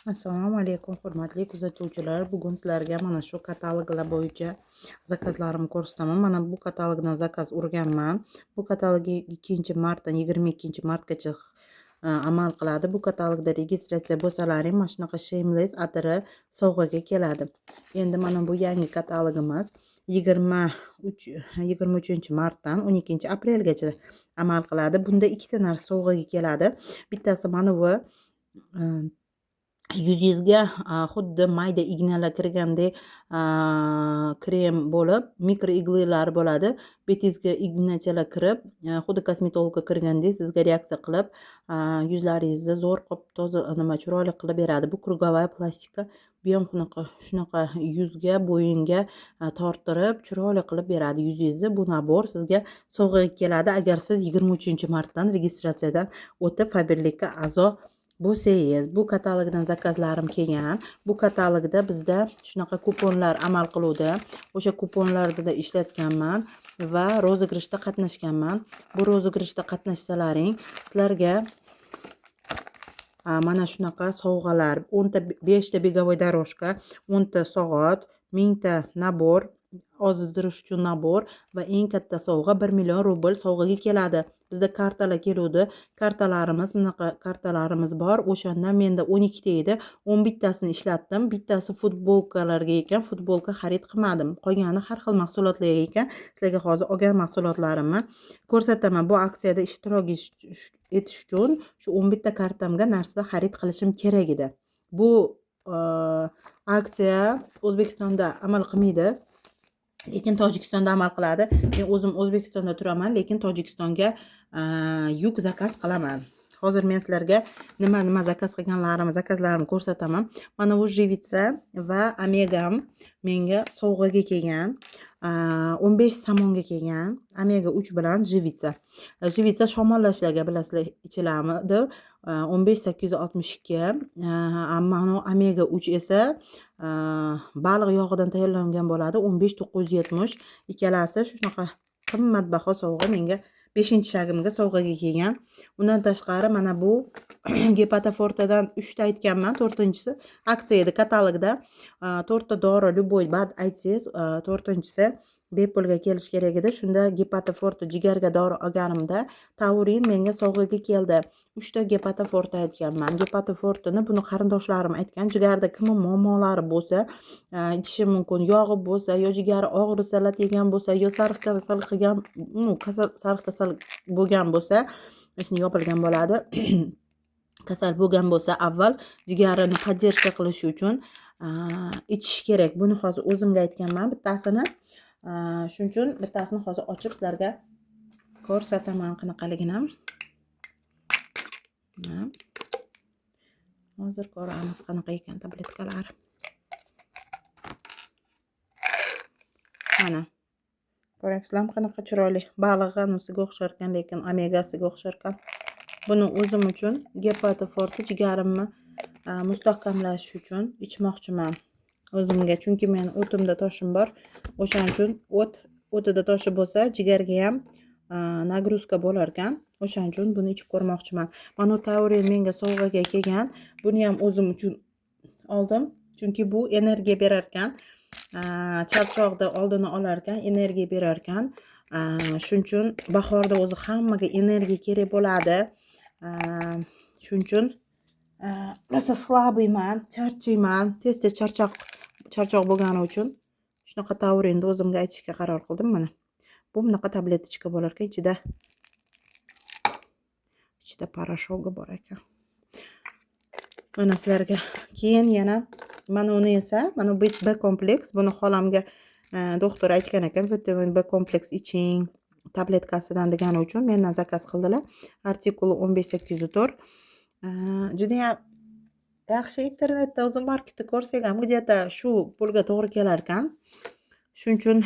Assalomu alaykum, hurmatli kuzatuvchilar. Bugun sizlarga mana shu kataloglar bo'yicha zakazlarimni ko'rsataman. Mana bu katalogdan zakaz urganman. Bu katalog 2-martdan 22-martgacha amal qiladi. Bu katalogda registratsiya bo'lsalaring, mana shunaqa Shameless atiri sovg'aga keladi. Endi mana bu yangi katalogimiz 23-martdan 12-aprelgacha amal qiladi. Bunda ikkita narsa sovg'aga keladi. Bittasi mana bu yuzingizga xuddi mayda ignalar kirgandek krem bo'lib, микроиглы lar bo'ladi. Betingizga ignachalar kirib, xuddi kosmetologga kirgandek sizga reaksiya qilib, yuzlaringizni zo'r qilib toza, nima, chiroyli qilib beradi. Bu круговая plastika. Bu ham shunaqa yuzga, bo'yinga torttirib, chiroyli qilib beradi yuzingizni. Bu набор sizga sovg'aga keladi, agar siz 23-martdan registratsiyadan o'tib, Faberlikka a'zo bo'lsangiz. Bu katalogdan zakazlarim kelgan. Bu katalogda bizda shunaqa kuponlar amal qiluvdi. O'sha kuponlarda ishlatganman va розыгрыш da qatnashganman. Bu розыгрыш da qatnashsalaring, sizlarga mana shunaqa sovg'alar: 10 ta, 5 ta беговой дорожка, 10 ta soat, 1000 ta набор, ozdirish uchun набор va eng katta sovg'a 1 million rubl sovg'aga keladi. Bizda kartalar keluvdi. Kartalarimiz, bunaqa kartalarimiz bor. O'shanda menda 12 ta edi. 11 tasini ishlatdim. Bittasi futbolkalarga ekan, futbolka xarid qilmadim. Qolgani har xil mahsulotlarga ekan. Sizlarga hozir olgan mahsulotlarimni ko'rsataman. Bu aksiyada ishtirok etish uchun shu 11 ta kartamga narsa xarid qilishim kerak edi. Bu aksiya O'zbekistonda amal qilmaydi, lekin Tojikistonda amal qiladi. Men o'zim O'zbekistonda turaman, lekin Tojikistonga yuk zakaz qilaman. Hozir men sizlarga nima nima zakaz qilganlarimni, zakazlarimni ko'rsataman. Mana bu Живица va omegam menga sovg'aga kelgan. 15 somonga kelgan omega 3 bilan Живица. Живица shamollashlarga, bilasizlar, ichilamidi, 15 862. Mana omega 3 esa baliq yog'idan tayyorlangan bo'ladi, 15 970. Ikkalasi shunaqa qimmatbaho sovg'a menga beshinchi шаг imga sovg'aga kelgan. Undan tashqari, mana bu Gepatofortadan uchta aytganman, to'rtinchisi aksiya edi katalogda. To'rtta dori любой БАД aytsangiz, to'rtinchisi bepulga kelishi kerak edi. Shunda Gepatoforta jigarga dori olganimda taurin menga sovg'aga keldi. Uchta Gepatoforta aytganman. Gepatofortani buni qarindoshlarim aytgan, jigarda kimni muammolari bo'lsa ichishi mumkin, yog'i bo'lsa yo jigari og'risa, lat yegan bo'lsa yo sariq kasal qilgan, ну, kasal, sariq kasal bo'lgan bo'lsa, shuni yopilgan bo'ladi, kasal bo'lgan bo'lsa, avval jigarini поддержка qilish uchun ichish kerak. Buni hozir o'zimga aytganman bittasini. Shuning uchun bittasini hozir ochib sizlarga ko'rsataman qanaqaligini. Mana. Hozir ko'ramiz, qanaqa ekan tabletkalari. Mana, ko'ryapsizlarmi, qanaqa chiroyli, balig'i anusiga o'xshar ekan, lekin omegasiga o'xshar ekan. Buni o'zim uchun, Gepatoforti jigarimni mustahkamlash uchun ichmoqchiman o'zimga, chunki meni o'timda toshim bor. O'shaning uchun o'tida toshi bo'lsa, jigarga ham нагрузка bo'lar ekan. O'shaning uchun buni ichib ko'rmoqchiman. Mana bu taurin menga sovg'aga kelgan. Buni ham o'zim uchun oldim, chunki bu energiya berar ekan, charchoqni oldini olar ekan, energiya berar ekan. Shuning uchun bahorda o'zi hammaga energiya kerak bo'ladi. Shuning uchun rosa слабый man, charchayman tez tez. Charchoq bo'lgani uchun shunaqa taurinni o'zimga aytishga qaror qildim. Mana bu bunaqa таблеточка bo'lar ekan, ichida порошок i bor ekan. Mana sizlarga keyin yana mana uni esa, mana bu B kompleks. Buni xolamga doktor aytgan ekan, vitamin B kompleks iching tabletkasidan degani uchun mendan zakaz qildilar. Artikuli 15 804. Judayam yaxshi. Internetda o'zi marketda ko'rsak ham, где то shu pulga to'g'ri kelar ekan. Shuning uchun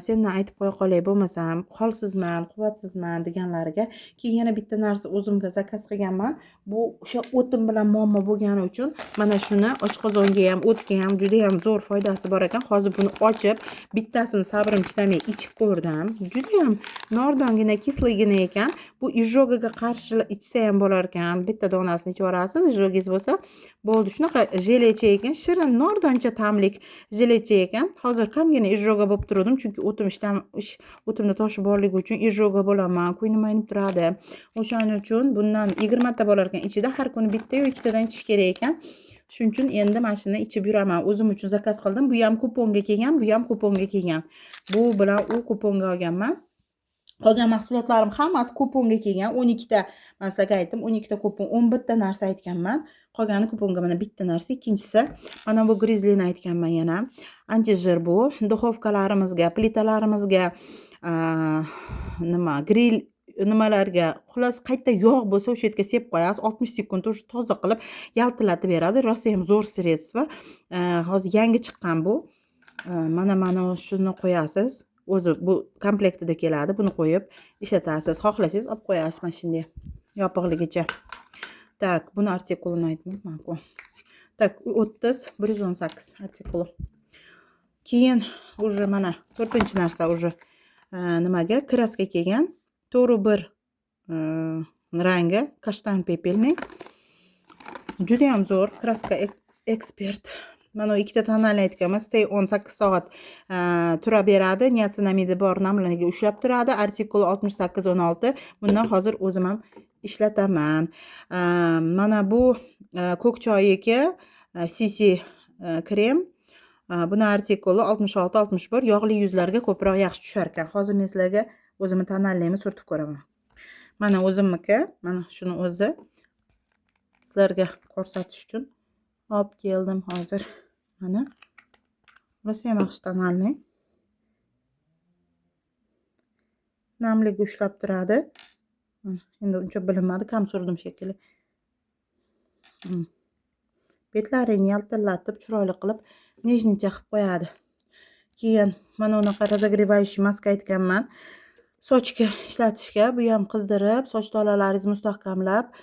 sendan aytib qo'ya qolay, bo'lmasam holsizman, quvvatsizman deganlariga. Keyin yana bitta narsa o'zimga zakaz qilganman. Bu o'sha o'tim bilan muammo bo'lgani uchun mana shuni oshqozonga ham, o'tga ham juda ham zo'r foydasi bor ekan. Hozir buni ochib, bittasini sabrim chidamay ichib ko'rdim. Juda ham nordongina, кислый gina ekan. Bu изжога ga qarshi ichsa ham bo'lar ekan. Bitta donasini ichib yuborasiz, изжога ngiz bo'lsa bo'ldi. Shunaqa jelecha ekan, shirin, nordoncha ta'mlik jelecha ekan. Hozir kamgina изжога bo'lib turdim, chunki o'tim ishdan o'timda toshi borligi uchun изжога bo'laman, ko'nglim aynib turadi. O'shaning uchun bundan 20 ta bo'lar ekan ichida, har kuni bitta yo ikkitadan ichish kerak ekan. Shuning uchun endi mana shuni ichib yuraman. O'zim uchun zakaz qildim. Bu ham kuponga kelgan, bu ham kuponga kelgan. Bu bilan u kuponga olganman. Qolgan mahsulotlarim hammasi kuponga kelgan. 12 ta, man sizlarga aytdim, 12 ta kupon, 11 ta narsa aytganman. Qolgani kuponga. Mana bitta narsa, ikkinchisi mana bu Grizzlyni aytganman yana. Антижир bu. Духовка larimizga, plitalarimizga, nima, grill nimalarga, xullas, qayerda yog' bo'lsa, o'sha yerga sepib qo'yasiz. 60 sekund o'sha toza qilib yaltiratib beradi. Rosa ham zo'r средство. Hozir yangi chiqqan bu. Mana shuni qo'yasiz. O'zi bu komplektida keladi. Buni qo'yib ishlatasiz. Xohlasangiz olib qo'yasiz mana shunday yopiqligicha. Так, buni artikulini aytmabman-ku. Так, 30 118 artikuli. Keyin уже mana to'rtinchi narsa уже nimaga краска kelgan. To'g'ri, bir rangi каштан пепельный. Juda ham zo'r краска Ekspert. Mana ikkita тональный aytganman. Stay on 8 soat turaveradi. Niacinamidi bor, namligi ushlab turadi. Artikuli 6816. Bundan hozir o'zim ham ishlataman. Mana bu ko'k choyiki CC krem. Buni artikuli 6661, yog'li yuzlarga ko'proq yaxshi tushar ekan. Hozir men sizlarga o'zimni тональный imni surtib ko'raman. Mana o'zimniki, mana shuni o'zi sizlarga ko'rsatish uchun olib keldim hozir. Mana. Rosa ham yaxshi тональный. Namligi ushlab turadi. Endi uncha bilinmadi, kam surdim shekilli. Betlaringni yaltillatib, chiroyli qilib, нежный cha qilib qo'yadi. Keyin mana unaqa разогревающий maska aytganman. Sochga ishlatishga, bu ham qizdirib, soch tolalaringizni mustahkamlab,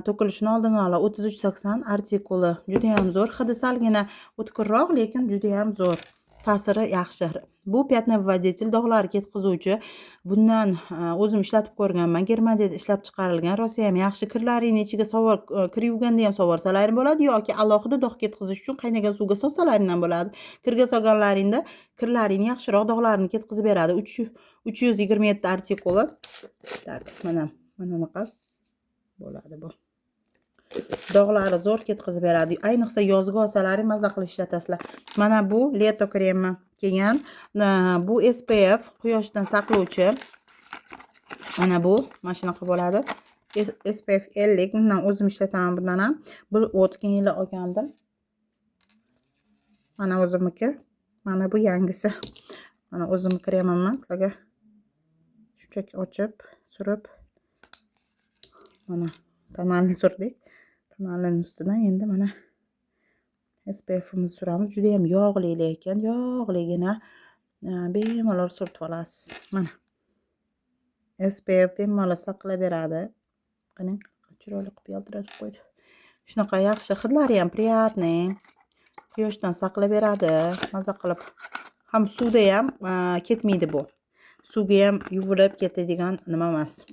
to'kilishini oldini oladi. 3380 artikuli. Juda ham zo'r. Hidi salgina o'tkirroq, lekin juda ham zo'r. Ta'siri yaxshi. Bu пятновыводитель, dog'larni ketqizuvchi. Bundan o'zim ishlatib ko'rganman. Germaniyada ishlab chiqarilgan. Rosa ham yaxshi. Kirlaringni ichiga sovor, kir yuvganda ham sovorsalaring bo'ladi yoki alohida dog' ketqizish uchun qaynagan suvga solsalaring ham bo'ladi. Kirga solganlaringda kirlaringni yaxshiroq dog'larni ketkizib beradi. 327 artikuli. Так, mana bunaqa bo'ladi bu. Dog'larni zo'r ketkizib beradi. Ayniqsa yozgi olsalaring maza qilib ishlatasizlar. Mana bu лето kremi kelgan. Bu SPF, quyoshdan saqlovchi. Mana bu mana shunaqa bo'ladi. SPF 50. Bundan o'zim ishlataman, bundan ham. Bu o'tgan yili olgandim. Mana o'zimniki. Mana bu yangisi. Mana o'zimni kremimni sizlarga shunchaki ochib, surib, mana тональный surdik. Тональный ning ustidan endi mana SPF'imizni suramiz. Juda ham yog'li, lekin yog'ligina bemalol surtib olasiz. Mana SPF bemalol saqlab beradi. Qarang, chiroyli qilib yaltiratib qo'ydi. Shunaqa yaxshi, hidlari ham приятный. Quyoshdan saqlab beradi, maza qilib. Ham suvda ham ketmaydi bu. Suvga ham yuvilib ketadigan nima emas.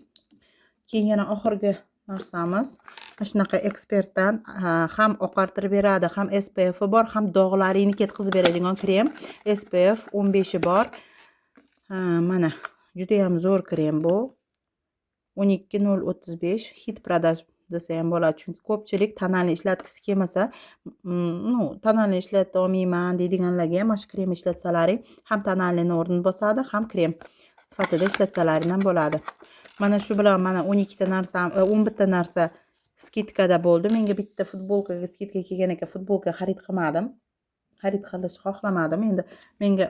Keyin yana oxirgi narsamiz mana shunaqa Ekspertdan ham oqartirib beradi, ham SPF bor, ham dog'laringni ketkazib beradigan krem. SPF 15 bor. Mana juda ham zo'r krem bu. 12035, хит продаж desa ham bo'ladi, chunki ko'pchilik тональный ishlatgisi kelmasa, ну, тональный ishlata olmayman deydiganlarga ham mana shu krem ishlatsalaring ham тональный ni o'rnini bosadi, ham krem sifatida ishlatsalaring ham bo'ladi. Mana shu bilan mana 12 ta narsa, 11 ta narsa скидка da bo'ldi. Menga bitta futbolkaga скидка kelgan ekan, futbolka xarid qilmadim. Xarid qilishni xohlamadim. Endi menga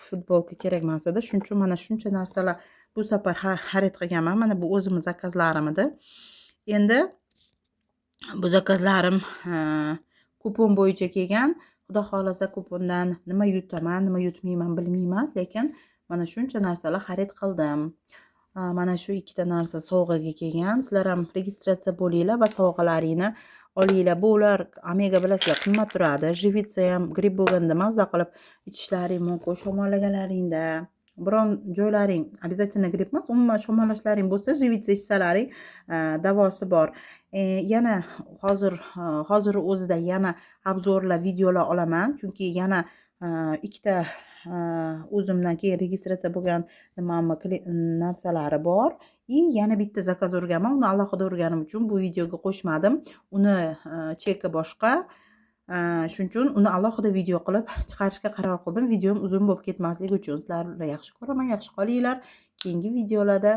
futbolka kerak emas edi. Shuning uchun mana shuncha narsalar bu safar xarid qilganman. Mana bu o'zimni zakazlarim edi. Endi bu zakazlarim kupon bo'yicha kelgan. Xudo xohlasa, Xudo xohlasa, kupondan nima yutaman, nima yutmayman, bilmayman, lekin mana shuncha narsalar xarid qildim. Mana shu ikkita narsa sovg'aga kelgan. Sizlar ham registratsiya bo'linglar va sovg'alaringni olinglar. Bu ular omega, bilasizlar, qimmat turadi. Живица ham gripp bo'lganda mazza qilib ichishlaring mumkin. Shamollaganlaringda, biron joylaring, обязательно gripp emas, umuman shamollashlaring bo'lsa, живица ichsalaring, davosi bor. Yana hozir o'zida yana обзор lar, videolar olaman, chunki yana ikkita o'zimdan keyin registratsiya bo'lgan nimamni narsalari bor и yana bitta zakaz urganman. Uni alohida urganim uchun bu videoga qo'shmadim. Uni cheki boshqa, shuning uchun uni alohida video qilib chiqarishga qaror qildim, videom uzun bo'lib ketmasligi uchun. Sizlarni yaxshi ko'raman, yaxshi qolinglar. Keyingi videolarda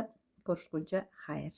ko'rishguncha xayr.